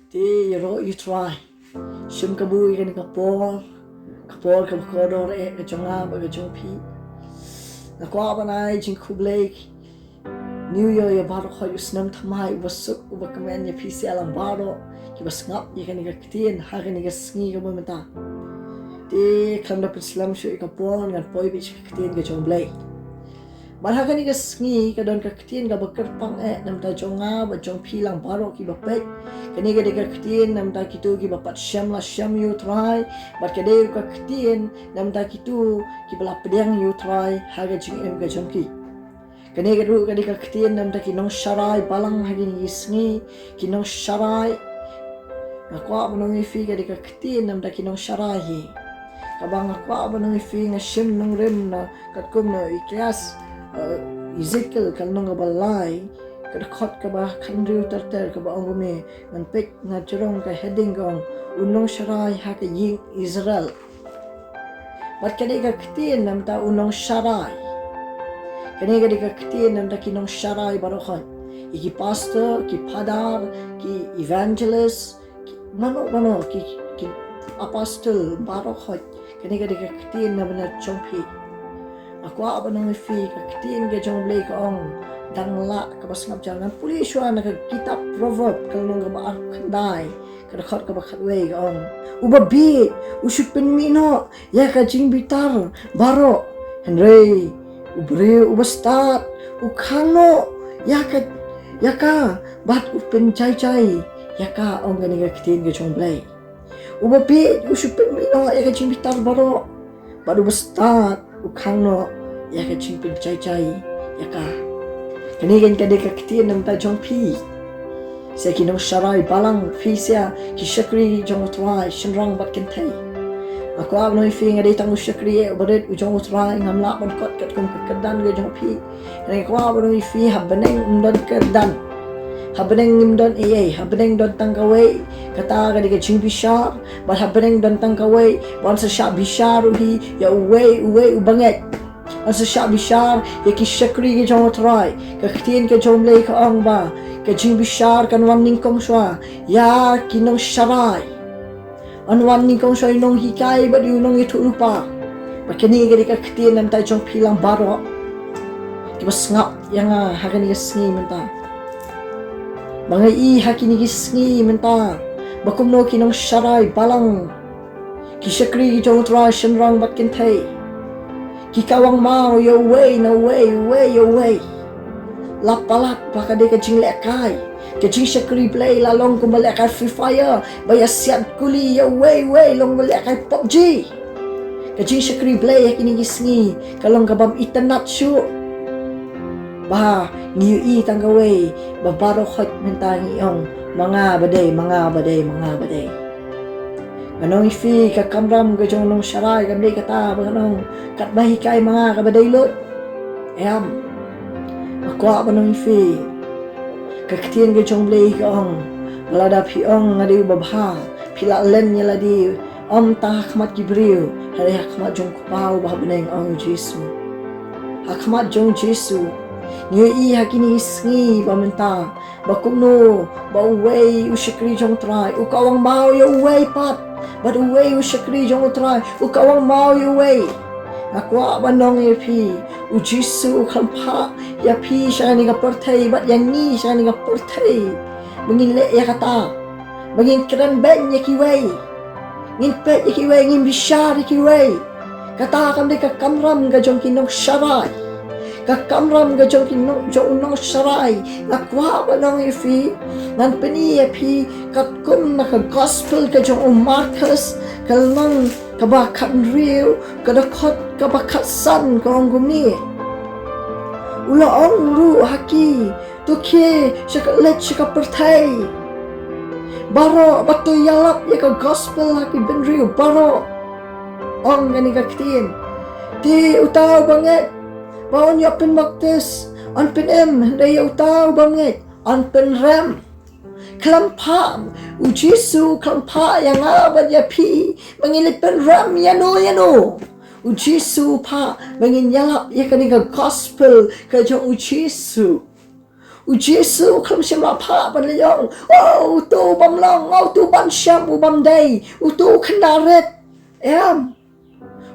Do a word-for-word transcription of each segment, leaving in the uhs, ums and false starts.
Te ïaroh ïa u Trai. Shim kabu ïa kane ka por, ka por kaba kordor eh ka jong nga bad ka jong phi. Nga kwah ban ai jingkhublei New Year ïa baroh khoit, u snem thymmai uba suk uba kmen ïa phi sha lang baroh kiba sngap ïa kane ka ktien ha kane ka sngi kaba mynta. Te khlem da pynslem shuh ïa ka por, ngan poi beit sha ka ktien ka jong u Blei. Bad ha kane ka sngi ka don ka ktien kaba kyrpang eh na bynta jong nga bad jong phi lang baroh kiba peit. Kane ka dei ka ktien na bynta kito kiba pat shem la shem ïa u Trai, bad ka dei ruh ka ktien na bynta kito kiba la pdiang ïa u Trai ha ka jingim ka jong ki. Kane ka ruh ka dei ka ktien na bynta ki nongsharai balang ha kine ki sngi, ki nongsharai. Nga kwah ban ong ïa phi ka dei ka ktien na bynta ki nongsharai hi. Kaba nga kwah ban ong ïa phi, nga shim nongrim na katkum na Ecclesiastes, eh, Ezekiel ka lynnong kaba lai, ka dkhot kaba khathynriew ter ter kaba ong kumne, ngan peit na jrong ka heading ka ong, u nongsharai ha ka ïing Israel. Bad ka dei ka ktien na bynta u nongsharai. Kane ka dei ka ktien na bynta ki nongsharai baroh khoit. Ïa ki pastor, ki phadar, ki evangelist, ki mano mano, ki, ki apostle baroh khoit. Kane ka dei ka ktien na bynta jong phi. Nga kwah ban ong ïa phi ka ktien ka jong u Blei ka ong, dang lah kaba sngap jar. Ngan pule shuwa na ka kitab Proverb ka lynnong kaba arphew khyndai, ka dkhot kaba khatwei ka ong, u babieit u shu pynmih noh ïa ka jingbitar baroh, hynrei u briew uba stad u khang noh ïa ka, ïa ka, bad u pynjai jai ïa ka, ong kane ka ktien ka jong u Blei. U babieit u shu pynmih noh ïa ka jingbitar baroh, bad uba stad u khang noh ïa ka jingpynjai jai ïa ka. Kane kan ka dei ka ktien na bynta jong phi. Sha ki nongsharai balang, phi sha ki shakri jong u Trai, shynrang bad kynthei. Nga kwah ban ong ïa phi, nga dei tang u shakri eh uba rit u jong u Trai, ngam lah ban kot katkum ka kyrdan ka jong phi. Nga kwah ban ong ïa phi, ha bneng ym don kyrdan. Ha bneng ym don ei ei, ha bneng don tang kawei. Kata ka dei ka jingbishar, bad ha bneng don tang kawei, ban sa shah bishar ruh hi ïa uwei uwei u bangeit. Ban sa shah bishar ïa ki shakri ki jong u Trai. Ka ktien ka jong u Blei ka ong ba ka jingbishar kan wan nyngkong shuwa ïa ki nongsharai. Kan wan nyngkong shuwa ïa u nonghikai bad ïa u nongïathuhlypa. Bad kane ka dei ka ktien na bynta jong phi lang baroh kiba sngap ïa nga ha kane ka sngi mynta. Ba nga i ha kine ki sngi mynta ba kumno ki nongsharai balang, ki shakri ki jong u Trai, shynrang bad kynthei, ki kawang maw ïa uwei na uwei, uwei ïa uwei. La palat ba ka dei ka jinglehkai, ka jingshakri Blei la long kumba lehkai Free Fire, ba ïa siat kuli ïa uwei uwei long kumba lehkai PUBG. Ka jingshakri Blei ha kine ki sngi ka long kabym itynnad shuh. Ba ngi ïohi tang kawei, ba baroh khoit mynta ngi ong, ma nga ba dei, ma nga ba dei, ma nga ba dei. Ngan ong ïa phi, ka kamram ka jong u nongsharai kam dei kata ba ngan ong, katba hikai ma nga kaba dei lut. Em. Nga kwah ban ong ïa phi, ka ktien ka jong u Blei ka ong ba lada phi ong nga dei uba bha, phi la len ïa lade, ym tang ha khmat ki briew, hynrei ha khmat jong u Kpa uba ha bneng, ong u Jisu. Ha khmat jong u Jisu. Ngi ïohi ha kine ki sngi ba mynta ba kumno ba uwei u shakri jong u Trai u kawang maw ïa uwei pat, bad uwei u shakri jong u Trai u kawang maw ïa uwei. Nga kwah ban ong ïa phi, u Jisu u khlem phah ïa phi sha kane ka pyrthei bad ïa ngi sha kane ka pyrthei ba ngin leh ïa kata, ba ngin kren beiñ ïa kiwei, ngin peit ïa kiwei, ngin bishar ïa kiwei. Kata kam dei ka kamram ka jong ki nongsharai. Ka kamram ka jong ki nong, jong u nongsharai. Nga kwah ban ong ïa phi, ngan pyni ïa phi katkum na ka gospel ka jong u Markos, ka lynnong kaba khathynriew, ka dkhot kaba khatsan, ka ong kumne. U la ong ruh ha ki, to khie sha ka, leit sha ka pyrthei baroh bad to ïalap ïa ka gospel ha ki bynriew baroh. Ong kane ka ktien. Te uta uba ngeit ba un ïoh pynbaptis un pynim, hynrei ïa uta uba ngeit un pynrem. Khlem phah, u Jisu khlem phah ïa nga bad ïa phi ba ngin leit pynrem ïano ïano. U Jisu u phah ba ngin ïalap ïa kane ka gospel ka jong u Jisu. U Jisu u khlem shym la phah ban leh ong, "Oh, uto u bym long, oh, uto u bym shym, u bym dei, uto u khynnah rit." Em.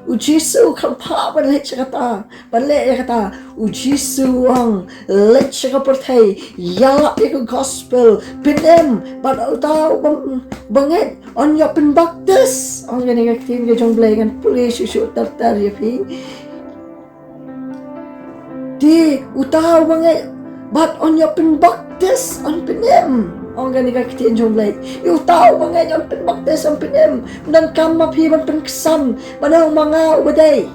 U Jisu u khlem phah ban leh sha kata, ban leh ïa kata. U Jisu u ong, "Leit sha ka pyrthei, ïalap ïa ka gospel, pynim, bad uta u bym, bangeit, un ïoh pynbaptis." Ong kane ka ktien ka jong U Blei, ngan pule shuh shuh ter ter ïa phi. Te uta u bangeit, bad un ïoh pynbaptis, un pynim. Ong kane ka ktien jong U Blei. Ïa uta u bangeit un pynbaptis, un pynim. Ym donkam ma phi ban pynksan, ban ong ma nga uba dei.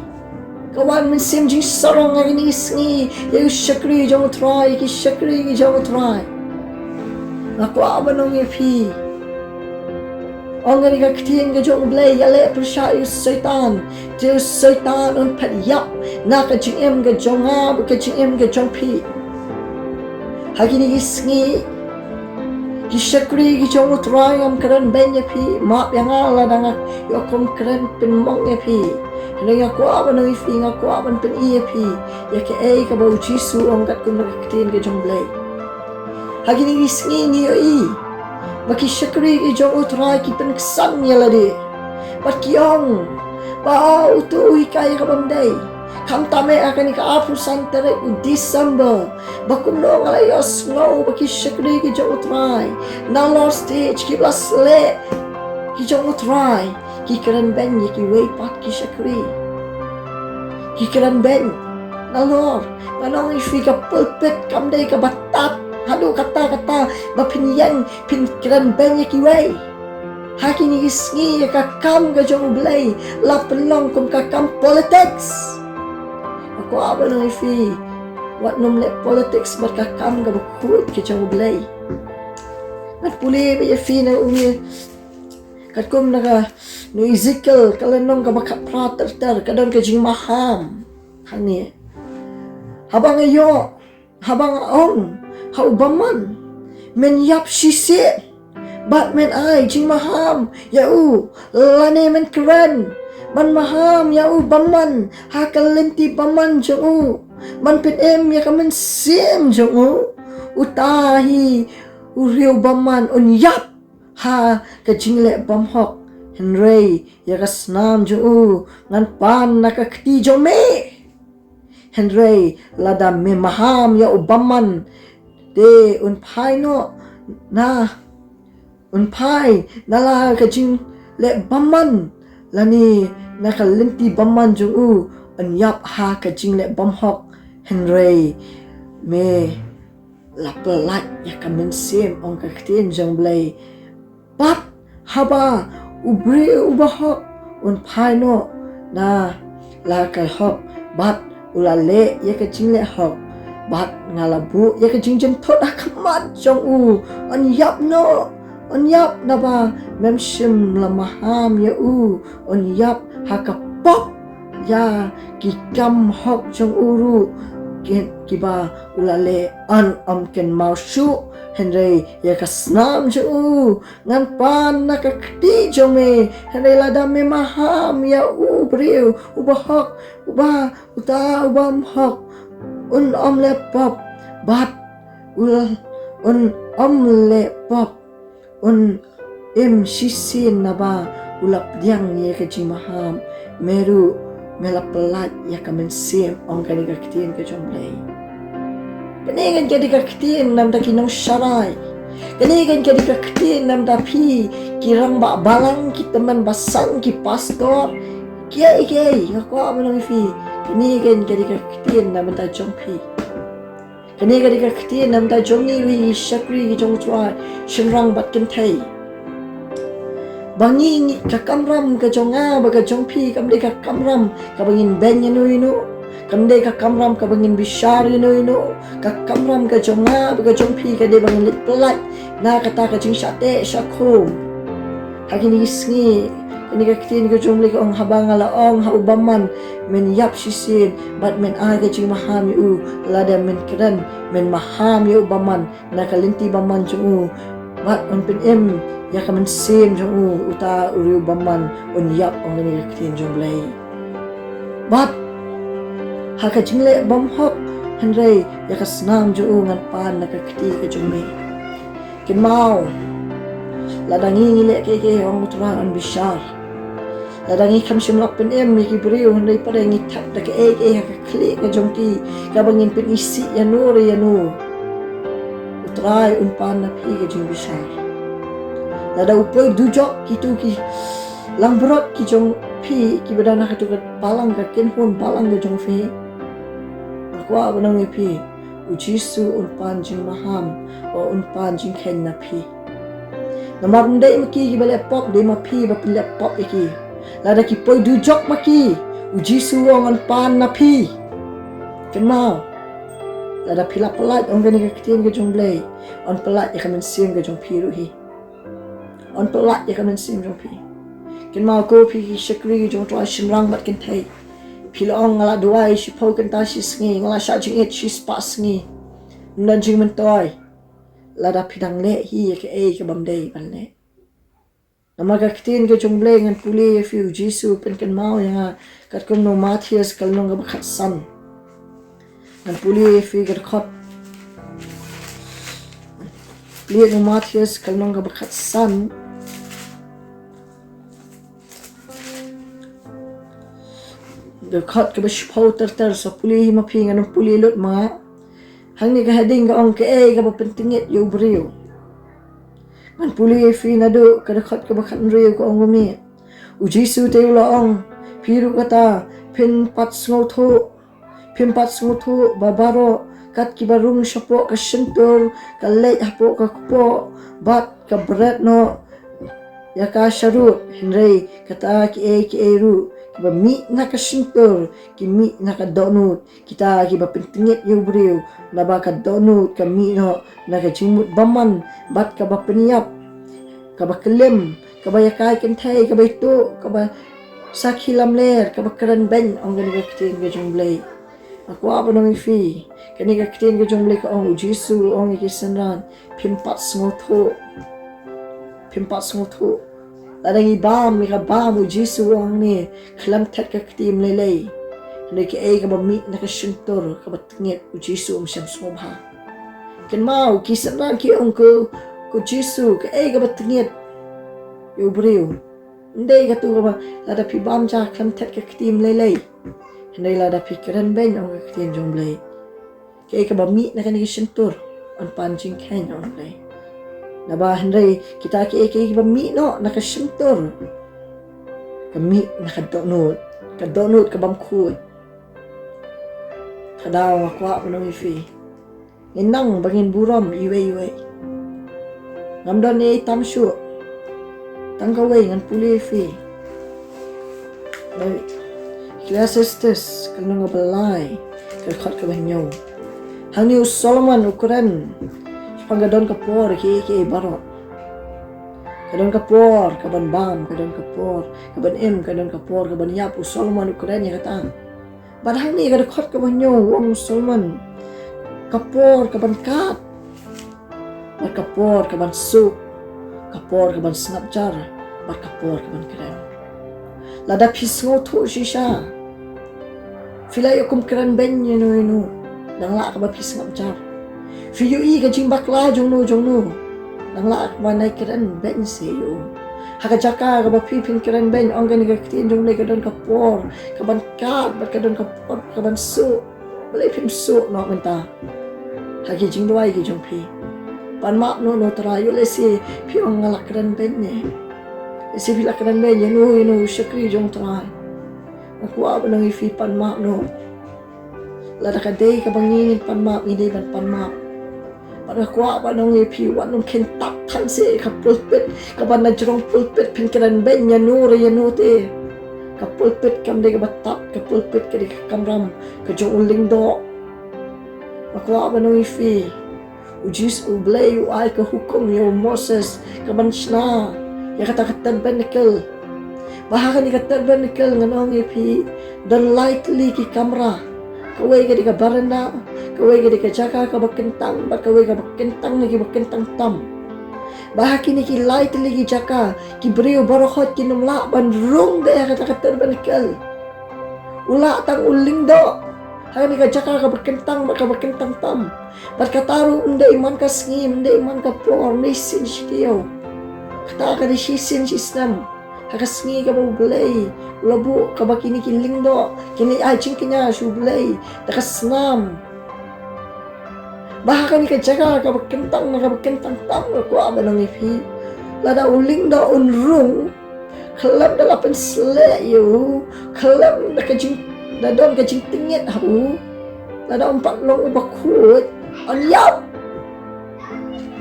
Ka wan mynsiem jingsarong ha kine ki sngi, ïa u shakri jong U Trai, ki shakri ki jong U Trai. Nga kwah ban ong ïa phi. Ong kane ka ktien ka jong U Blei, ïaleh pyrshah ïa u Soitan. Te u Soitan un phet ïap na ka jingim ka jong nga bad ka jingim ka jong phi. Ha kine ki sngi, ki shakri ki jong U Trai, ngam kren beiñ ïa phi, map ïa nga lada nga ïoh kum kren pynmong ïa phi. Hynrei nga kwah ban ong ïa phi, nga kwah ban pyni ïa phi ïa kaei kaba U Jisu u ong katkum ka ktien ka jong U Blei. Ha kine ki sngi ngi ïohi ba ki shakri ki jong U Trai ki pynksan ïa lade, bad ki ong ba uto u hikai ïa ka bym dei. Khamtam eh ha kane ka arphew san tarik u December, ba kumno nga la ïohsngew ba ki shakri ki jong U Trai nalor stage, kiba la sleh ki jong U Trai, ki kren beiñ ïa kiwei pat ki shakri. Ki kren beiñ nalor. Ngan ong ïa phi, ka pulpit kam dei kaba tad haduh katta katta ba phin ïeng phin kren beiñ ïa kiwei. Ha kine ki sngi ïa ka kam ka jong U Blei la pynlong kum ka kam politics. Nga kwah ban ong ïa phi, wat nym leh politics bad ka kam kaba khuid ka jong U Blei. Ngan pule beit ïa phi na u ngi, katkum na kane u Ezekiel, ka lynnong kaba khatphra ter ter, ka don ka jingmaham hangne. Haba nga ïoh, haba nga ong ha u bymman, "Men ïap shisien, bad men ai jingmaham ïa u, lane men kren ban maham ïa u bymman ha ka lynti bymman jong u, ban pynim ïa ka mynsiem jong u, uta hi u briew bymman un ïap ha ka jingleh bymhok, hynrei ïa ka snam jong u ngan pan na ka kti jong me. Hynrei lada me maham ïa u bymman, te un phai noh na, un phai na la ka jingleh bymman, lane na ka lynti bymman jong u, un ïap ha ka jingleh bymhok, hynrei me la pyllait ïa ka mynsiem," ong ka ktien jong U Blei. Bad haba u briew uba hok un phai noh na la ka hok, bad u la leh ïa ka jingleh hok, bad nga la buh ïa ka jingjemthut ha khmat jong u, un ïap noh, un ïap, naba mem shym la maham ïa u, un ïap ha ka pop ïa ki kam hok jong u ruh, ki, kiba u la leh, un ym kynmaw shuh, hynrei ïa ka snam jong u ngan pan na ka kti jong me, hynrei lada me maham ïa u briew uba hok, uba, uta u bymhok, un ym leh pop, bad u, un ym leh pop, un im shisien, naba u la pdiang ïa ka jingmaham, me ruh me la pyllait ïa ka mynsiem, ong kane ka ktien ka jong U Blei. Kane kan ka dei ka ktien na bynta ki nongsharai. Kane kan ka dei ka ktien na bynta phi ki rangbah balang, ki tymmen basan, ki pastor, kiei kiei, nga kwah ban ong ïa phi, kane kan ka dei ka ktien na bynta jong phi. Kane ka dei ka ktien na bynta jong ngi, ri shakri ki jong U Trai, shynrang bad kynthei. Ba ngi, ngi, ka kamram ka jong nga bad ka jong phi kam dei ka kamram kaba ngin beiñ ïano ïano, kam dei ka kamram kaba ngin bishar ïano ïano. Ka kamram ka jong nga bad ka jong phi ka dei ba ngin leit pyllait na kata ka jingshah teh shah khum. Ha kine ki sngi, kane ka ktien ka jong U Blei ka ong, haba nga la ong ha u bymman, men ïap shisien bad men ai ka jingmaham ïa u, lada men kren, men maham ïa u bymman na ka lynti bymman jong u, bad un pynim ïa ka mynsiem jong u, uta u briew bymman un ïap, ong kane ka ktien jong U Blei. Bad ha ka jingleh bymhok Hynrei ïa ka snam jong u ngan pan na ka kti ka jong me. Kynmaw, lada ngi ngi leh kaei kaei ha u Trai un bishar. Lada ngi kham shym la pynim ïa ki briew, hynrei pat ngi thep da kaei kaei ha ka khlieh ka jong ki, kaba ngin pynisih ïano re ïano, u Trai un pan na phi ka jingbishar. Lada u poi dujok kito ki langbrot ki jong phi, kiba don ha kato ka balang, ka kynhun balang ka jong phi, nga kwah ban ong ïa phi, u Jisu un pan jingmaham, u un pan jingkheiñ na phi. Namar ym dei ma ki kiba leh pop, dei ma phi ba pynleh pop ïa ki. Lada ki poi dujok ma ki, u Jisu u ong un pan na phi. Kynmaw, lada phi la pyllait, ong kane ka ktien ka jong U Blei, un pyllait ïa ka mynsiem ka jong phi ruh hi. Un pyllait ïa ka mynsiem jong phi. Kynmaw ko phi ki shakri jong u Trai, shynrang bad kynthei. Phi la ong, nga la duwai shiphew kynta shi sngi, nga la shah jingit shispah sngi. Ym don jingmyntoi lada phi dang leh hi ïa kaei kabym dei ban leh. Namar ka ktien ka jong U Blei, ngan pule ïa phi, u Jisu u pynkynmaw ïa nga katkum na u Mathaios ka lynnong kaba khatsan. Ngan pule ïa phi ka dkhot. Pule na u Mathaios ka lynnong kaba khatsan, dkhot kaba shiphew ter ter. Sa pule hi ma phi, ngan ym pule lut ma nga. Hangne ka heading ka ong, kaei kaba pyntngit ïa u briew. Ngan pule ïa phi naduh ka dkhot kaba khathynriew, ka ong kumne: U Jisu te u la ong, phi ruh kata, phin pat sngewthuh, phim pat sngewthuh ba baroh kat kiba rung shapoh ka shyntur ka leit hapoh ka kpoh bad ka bret noh ïa ka sharud. Hynrei kata kiei kiei ruh kiba mih na ka shyntur ki mih na ka dohnud. Kita kiba pyntngit ïa u briew, naba ka dohnud ka mih noh na ka jingmut bymman bad kaba pynïap, kaba klim, kaba ïakai kynthei, kaba ïatuh, kaba sakhi lamler, kaba kren beiñ, ong kane ka ktien ka jong U Blei. Nga kwah ban ong ïa phi, kane ka ktien ka jong U Blei ka ong, u Jisu u ong ïa ki synran, phim pat sngewthuh. Phim pat sngewthuh. Lada ngi bam ïa ka bam, u Jisu u ong hangne, khlem thet ka kti ym lei lei. Hynrei kaei kaba mih na ka shyntur, kaba tngit, u Jisu um shym sngewbha. Kynmaw, ki synran ki ong ko, ko Jisu, kaei kaba tngit ïa u briew? Ym dei kato kaba lada phi bam ja khlem thet ka kti ym lei lei. Hynrei lada phi kren beiñ, ong ka ktien jong U Blei, kaei kaba mih na kane ka shyntur, yn pan jingkheiñ, ong U Blei. Naba hynrei kita kiei kiei kiba mih noh na ka shyntur, ka mih na ka dohnud, ka dohnud kabym khuid. Kata nga kwah ban ong ïa phi, ngin nang ba ngin burom iwei iwei. Ngam don ei tam shuh. Tang kawei ngan pule ïa phi. Ecclesiastes ka lynnong kaba lai, ka dkhot kaba hynñiew. Hangne u Solomon u kren shaphang ka don ka por kiei kiei baroh. Ka don ka por kaban bam, ka don ka por kaban im, ka don ka por kaban ïap, u Solomon u kren ïa kata. Bad hangne ka dkhot kaba hynñiew u ong u Solomon, ka por kaban kad, bad ka por kaban suk, ka por kaban sngap jar, bad ka por kaban kren. Lada phi sngewthuh shisha, phi la ïoh kum kren beiñ ïano ïano, dang lah kaba phi sngap jar. Phi ïohi ka jingbakla jongno jongno, dang lah kaba nai kren beiñ seh ïa u. Ha ka jaka kaba phi phin kren beiñ, ong kane ka ktien jong U Blei, ka don ka por kaban kad, bad ka don ka por kaban suk. Balei phim suk noh mynta ha ki jingduwai ki jong phi? Pan map noh na u Trai, ïoh lehse phi ong nga la kren beiñ ne. Lehse phi la kren beiñ ïano ïano u shakri jong u Trai. Nga kwah ban ong ïa phi, pan map noh. Lada ka dei kaba ngi ngin pan map, ngi dei ban pan map. Bad nga kwah ban ong ïa phi, wat nym kheiñ tap than seh ka pulpit, kaba na jrong pulpit phin kren beiñ ïano re ïano te. Ka pulpit kam dei kaba tap, ka pulpit ka dei ka kamram ka jong u lyngdoh. Nga kwah ban ong ïa phi, u Jisu, U Blei u ai ka hukum ïa u Moses kaban shna ïa kata ka tabernacle. Bad ha kane ka tabernacle, ngan ong ïa phi, don lai tylli ki kamra. Kawei ka dei ka baranda, kawei ka dei ka jaka kaba kyntang, bad kawei kaba kyntang na kiba kyntang tam. Bad ha kine ki lai tylli ki jaka, ki briew baroh hoid kin ym lah ban rung de ha kata ka tabernacle. U lah tang u lyngdoh. Ha kane ka jaka kaba kyntang bad kaba kyntang tam. Bad kata ruh ym dei man ka sngi, ym dei man ka por, ym dei shisien shi taïew. Kata ka dei shisien shisnem. Ha ka sngi kaba U Blei u la buh, kaba kine ki lyngdoh kin leit ai jingkñia sha U Blei da ka snam. Bad ha kane ka jaka kaba kyntang na kaba kyntang tam, nga kwah ban ong ïa phi, lada u lyngdoh un rung, khlem da la pynsleh ïa u, khlem da ka jing, da don ka jingtngit ha u, lada um pat long uba khuid, yn ïap.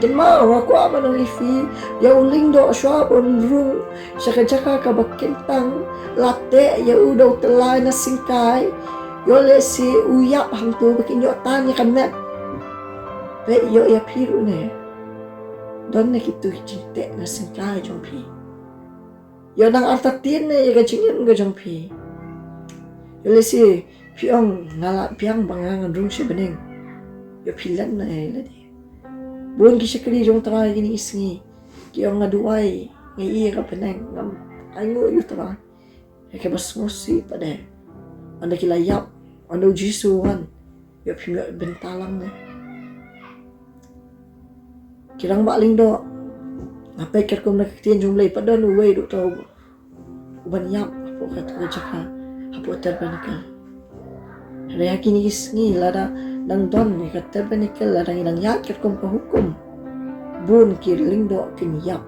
Kynmaw, nga kwah ban ong ïa phi, ïa u lyngdoh shuwa ba un rung sha ka jaka kaba kyntang, la teh ïa u da u tyllai na syngkai, ïoh lehse u ïap hangto ba kin ïoh tan ïa ka met. Peit, ïoh ïa phi ruh ne, don ne kito ki jingteh na syngkai jong phi. Ïoh nang artatien ne ïa ka jingim ka jong phi. Ïoh lehse phi ong, nga lah biang ba nga ngan rung sha bneng. Ïoh phi len ne ïa lade. Bun ki shakri jong U Trai kine ki sngi ki ong, nga duwai, nga ïohi ïa ka bneng, ngam ainguh ïa U Trai. Ïa kaba sngewsih pat de, ynda ki la ïap, ynda U Jisu u wan, ïoh phim ïoh bynta lang ne. Ki rangbah lyngdoh, nga peit katkum na ka ktien jong U Blei, pat don uwei ruh uta uban ïap hapoh kata ka jaka, hapoh tabernacle. Hynrei ha kine ki sngi, lada dang don ïa ka tabernacle, lada ngi dang ïaid katkum ka hukum, bun ki lyngdoh kin ïap.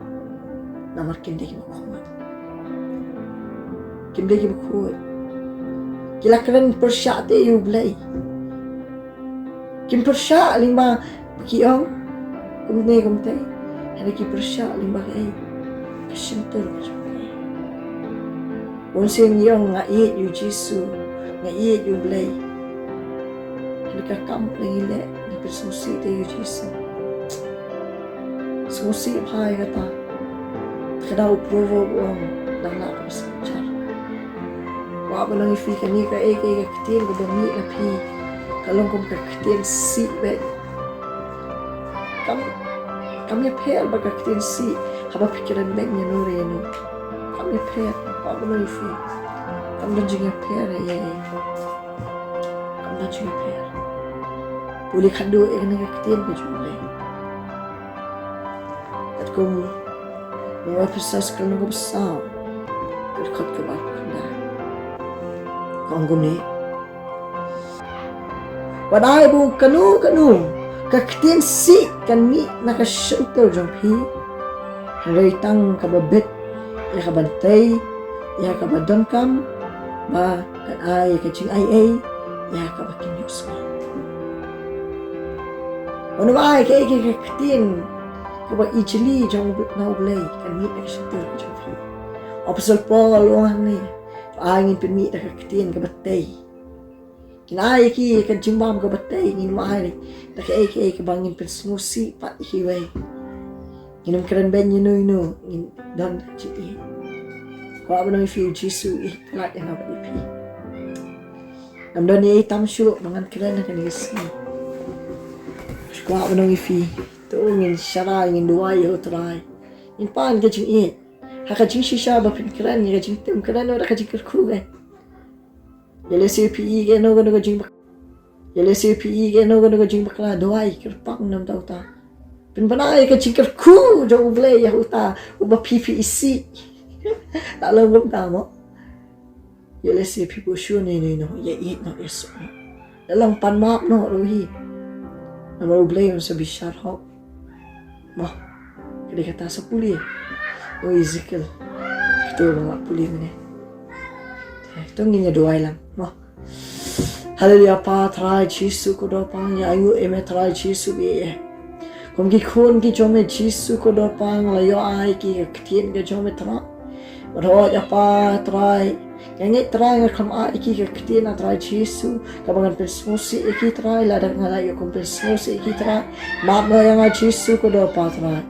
Namar kim dei kiba khuid. Kim dei kiba khuid. Ki la kren pyrshah te ïa U Blei. Kim pyrshah lyngba ba ki ong kumne kumtei. Hynrei ki pyrshah lyngba kaei? Ka shyntur ka jong ki. Bun sien ngi ong, nga ïeit ïa U Jisu, nga ïeit ïa U Blei. Hynrei ka kam ba ngi leh, ngi pynsngewsih te ïa U Jisu. Sngewsih bha ïa kata. Te ka dei u proverb u ong, dang lah kaba synshar. Kwah ban ong ïa phi, kane kaei kaei ka ktien kaba mih na phi, ka long kum ka ktien sih beit. Kam, kam ïapher bad ka ktien sih haba phi kren beiñ ïano re ïano. Kam ïapher, kwah ban ong ïa phi. Kam don jingïapher ïa ei ei. Kam don jingïapher. Pule khadduh ïa kane ka ktien ka jong U Blei. Katkum u Ephesos ka lynnong kaba saw, ka dkhot kaba arphew khyndai. Ka ong kumne: Wat ai ba kano kano ka ktien sih kan mih na ka shyntur jong phi, hynrei tang kaba bit ïa ka ban tei ïa kaba donkam, ba kan ai ïa ka jingaiei ïa kaba kin ïohsngew. Wat ai kaei kaei ka ktien kaba ijli jong na U Blei kan mih na ka shyntur ka jong phi. Apostol Paul u ong hangne, to ai ngin pynmih da ka ktien kaba tei. Ngin ai ïa ki ka jingbam kaba tei, ngin ai da kaei kaei kaba ngin pynsngewsih pat ïa kiwei. Ngin ym kren beiñ ïano ïano, ngin don ka jingïeit. Kwah ban ong ïa phi, U Jisu u ïeit palat ïa nga bad ïa phi. Ngam don ei ei tam shuh ba ngan kren ha kane ka sngi. Kwah ban ong ïa phi, to ngin shara, ngin duwai ïa U Trai. Ngin pan ka jingïeit. Ha ka jingshisha ba phin kren ïa ka jingtim, kren noh da ka jingkyrkhu, eh. Ïa lehse phi ïohi kano kano ka jingbak-, ïa lehse phi ïohi kano kano ka jingbakla, duwai kyrpang na bynta uta. Pynbna ïa ka jingkyrkhu jong U Blei ïa uta uba phi phi isih. La long kumta mo. Ïa lehse phi buh shuh ne ne noh, ïa ïeit noh, ïa suk noh. La long pan map noh ruh hi. Namar U Blei un sa bishar hok. Mo, ka dei kata sa pule. O Ezekiel. Kito ba nga pule mynne. Te to ngin ïa duwai lang. Mo. Haleluya, Pa Trai Jisu ko Kordor Pang, ïa ainguh ïa me Trai Jisu ba ïeit. Kum ki khun ki jong me Jisu ko Kordor Pang, la ïoh ai ki ka ktien ka jong me Trai. Bad hooid, A Pa Trai, nga ngeit Trai, nga khlem ai ïa ki ka ktien, A Trai Jisu, kaba ngan pynsngewsih ïa ki Trai, lada nga la ïoh kum pynsngewsih ïa ki Trai, map noh ïa nga Jisu ko Kordor Pa Trai.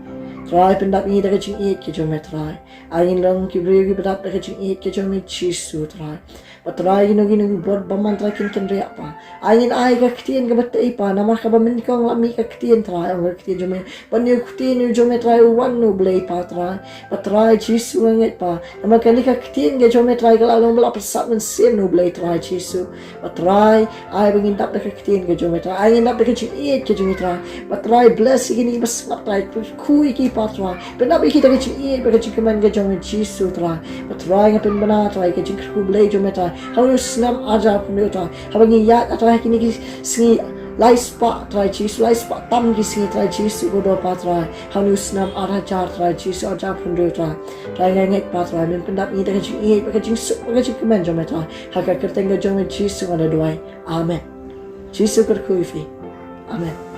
Trai, pyndap ïa ngi da ka jingïeit ka jong me Trai. Ai ngin long ki briew kiba dap da ka jingïeit ka jong me Jisu Trai. Ba Trai, kino kino ki bor bymman Trai kin kynriah Pa. Ai ngin ai ka ktien kaba tei Pa, namar kaba mynnyngkong la mih ka ktien Trai, ong ka ktien jong me. Ba une u ktien u jong me Trai u wan na u Blei Pa Trai. Ba Trai Jisu nga ngeit Pa, namar kane ka ktien ka jong me Trai ka la long ba la pyrsad mynsiem na u Blei Trai Jisu. Ba Trai, ai ba ngin dap da ka ktien ka jong me Trai. Ai ngin dap da ka jingïeit ka jong me Trai. Ba Trai, bless ïa kine kiba sngap Trai, kyrkhu ïa ki Pa Trai. Pyndap ïa ki da ka jingïeit bad ka jingkmen ka jong me Jisu Trai. Ba Trai, nga pynbna Trai ka jingkyrkhu Blei jong me Trai. Ha une u snem ar hajar arphew hynriew Trai, haba ngi ïaid Trai ha kine ki sngi lai spah Trai Jisu, lai spah tam ki sngi Trai Jisu, kordor Pa Trai. Ha une u snem ar hajar Trai Jisu, ar hajar arphew hynriew Trai. Trai, nga ngeit Pa Trai, men pyndap ïa ngi da ka jingïeit bad ka jingsuk bad ka jingkmen jong me Trai. Ha ka kyrteng ka jong me Jisu nga da duwai. Amen. Jisu kyrkhu ïa phi. Amen.